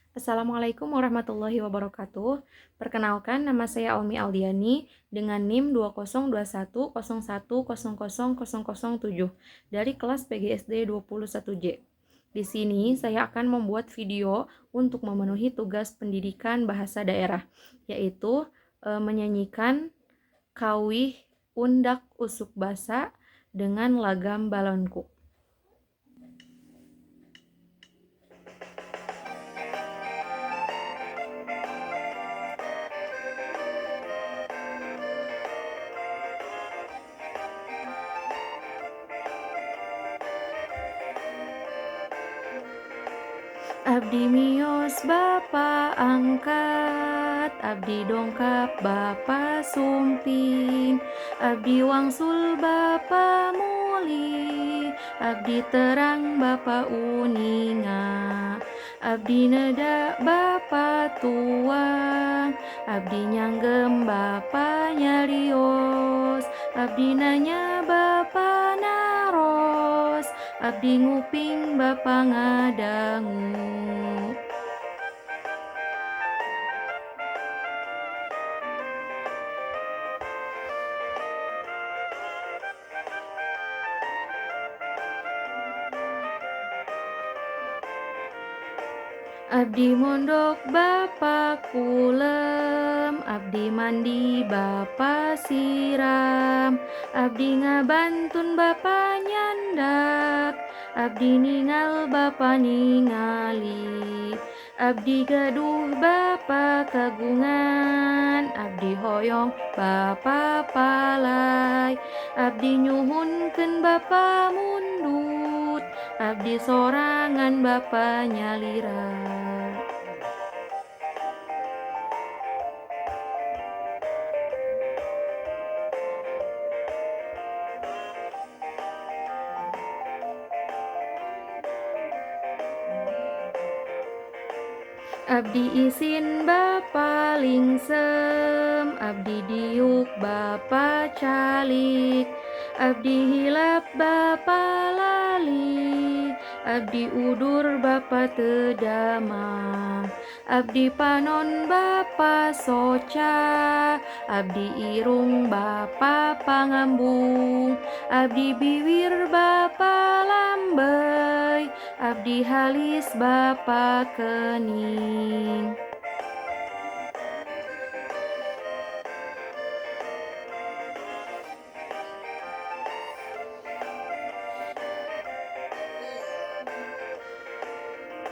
Assalamualaikum warahmatullahi wabarakatuh. Perkenalkan, nama saya Almi Aldiani dengan NIM 202101000007 dari kelas PGSD 21J. Di sini saya akan membuat video untuk memenuhi tugas pendidikan bahasa daerah, yaitu menyanyikan Kawih Undak Usuk Basa dengan lagam balonku. Abdi mios bapa angkat, abdi dongkap bapa sumping, abdi wangsul bapa muli, abdi terang bapa uninga, abdi nedak bapa tuang, abdi nyanggem bapa nyarios, abdi nanya bapa naros, abdi nguping bapa ngadangu. Abdi mondok bapa kulem, abdi mandi bapa siram, abdi ngabantun bapa nyandak, abdi ningal bapa ningali, abdi gaduh bapa kagungan, abdi hoyong bapa palai, abdi nyuhunkeun bapa mundut, abdi sorangan bapa nyalira. Abdi isin bapa lingsem, abdi diuk bapa calik, abdi hilap bapa lali, abdi udur bapa tedamang, abdi panon bapa soca, abdi irung bapa pangambung, abdi biwir bapa lambey, abdi halis bapa kening.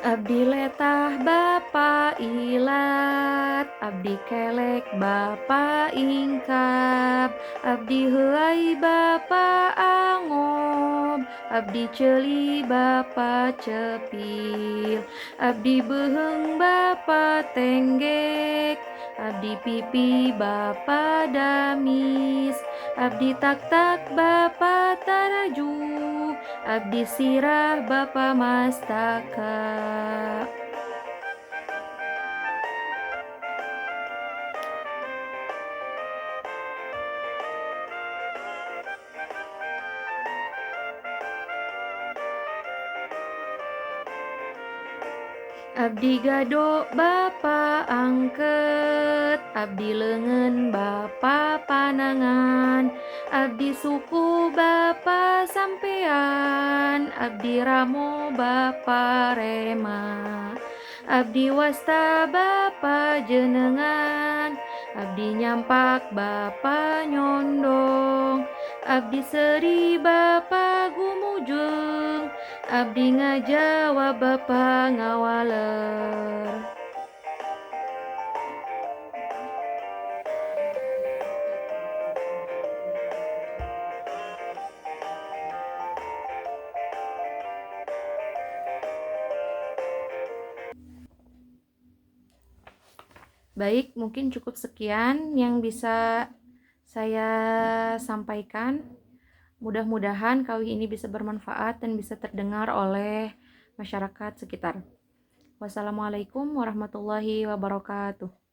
Abdi letah bapa ilat, abdi kelek bapa ingkap, abdi heuay bapa angob, abdi ceuli bapa cepil, abdi beuheung bapa tenggek, abdi pipi bapa damis, abdi tak-tak bapa taraju, abdi sirah bapa mastaka. Abdi gado bapa angket, abdi leungeun bapa panangan, abdi suku bapa sampean, abdi ramo bapa rema, abdi wasta bapa jenengan, abdi nyampak bapa nyondong, abdi seri bapa gumujeng, abdi ngajawab bapa ngawaler. Baik, mungkin cukup sekian yang bisa saya sampaikan. Mudah-mudahan kawih ini bisa bermanfaat dan bisa terdengar oleh masyarakat sekitar. Wassalamualaikum warahmatullahi wabarakatuh.